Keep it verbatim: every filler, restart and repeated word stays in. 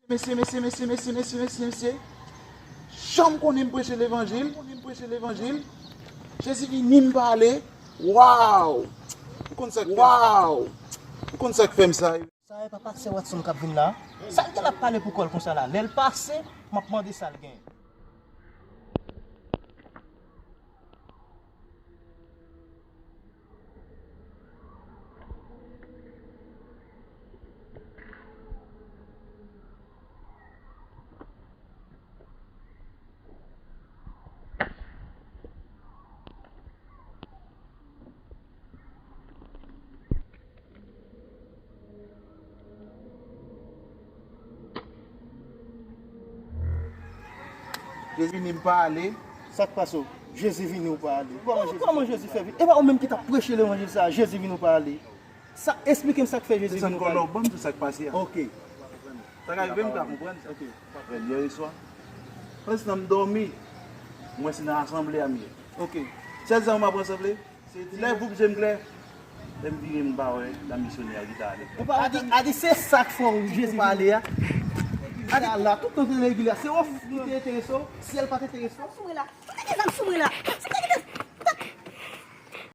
Mesye, mesye, mesye, mesye, mesye, mesye, mesye. Jan m konnen m preche levanjil, konnen m preche levanjil. Jezi vini m pale. Waw! Ou konn sa k fè m? Waw! Ou konn sa k fè m sa? Sa e pa pastè Watson k ap vin la? Sa l gen l ap pale pou kò l konsa la? Lè l pase, m ap mande sa l gen. Jezi vini m pale. Sa k pase w? Jezi vini w pale. Kòman Jezi, kòman Jezi fè vini? E pa ou menm ki t ap preche levanjil sa a, Jezi vini w pale. Sa, esplike m sa k fè Jezi vini w pale. Desann kòlè w ban m tou sa k pase a. Ok. Sa ka rive m ka konprann sa. Ok. Frè m, yè swa, pandan m dòmi, m wè se nan asanble a m ye. Ok. Sèl zan m ap ansanble, se lè voup je m klè, lè m vire m pa wè dam misyonè a ki ta ale. Ou pa wè Adi, Adi, se sa k fè w Jezi vini pale a. Adi, la, tout tan te legliz la, se ou ki te enterese w, syèl pa t enterese w. Sou mwen la. Sa te gen zam sou mwen la. Sa te